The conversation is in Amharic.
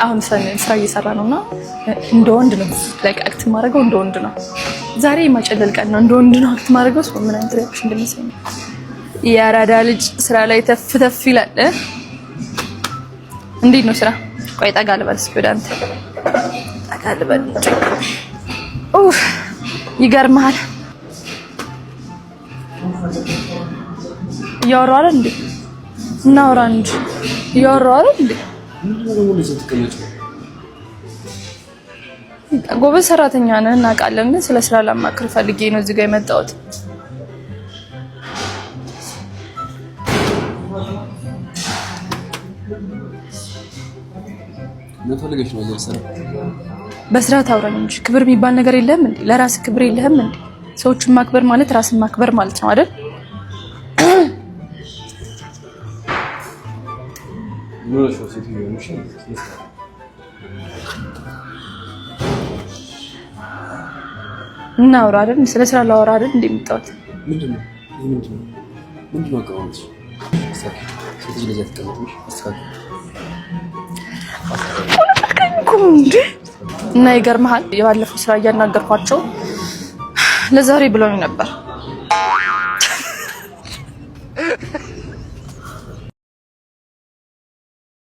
አሁን ስራ እየሰራ ነው እና እንደ ወንድ ነው like act ማድረገው፣ እንደ ወንድ ነው። ዛሬ የማጨለል ቀን ነው። እንደ ወንድ ነው act ማድረገው። ሰው ምን አይነት reaction እንደሚሰኝ። የአራዳ ልጅ ስራ ላይ ተፍ ተፍ ይላል። እንዴት ነው ስራ? ቆይ ጠጋ ልበል እስኪ ወደ አንተ ጠጋ ልበል። ኡፍ ይገርምሃል። እያወራሁ አይደል እንዴ? እናውራ እንጂ እያወራሁ አይደል እንዴ? ጎበዝ ሰራተኛ ነህ እናውቃለን፣ ግን ስለ ስራ ላማክር ፈልጌ ነው እዚህ ጋር የመጣሁት። ምን ፈልገሽ ነው? ስራ በስርዓት አውራኝ እንጂ ክብር የሚባል ነገር የለህም እንዴ? ለራስህ ክብር የለህም እንዴ? ሰዎችን ማክበር ማለት ራስን ማክበር ማለት ነው አይደል? እናውራ አይደል? ስለ ስራ ላወራ አይደል እንዴ የመጣሁት? ምንድን ነው? ምንድን ነው? ምንድን ነው አቀማመጥሽ? ሴት ልጅ ለዚያ ትቀመጥሽ? አስተካክል እንዴ። እና ይገርምሃል፣ የባለፈው ስራ እያናገርኳቸው ለዛሬ ብለውኝ ነበር።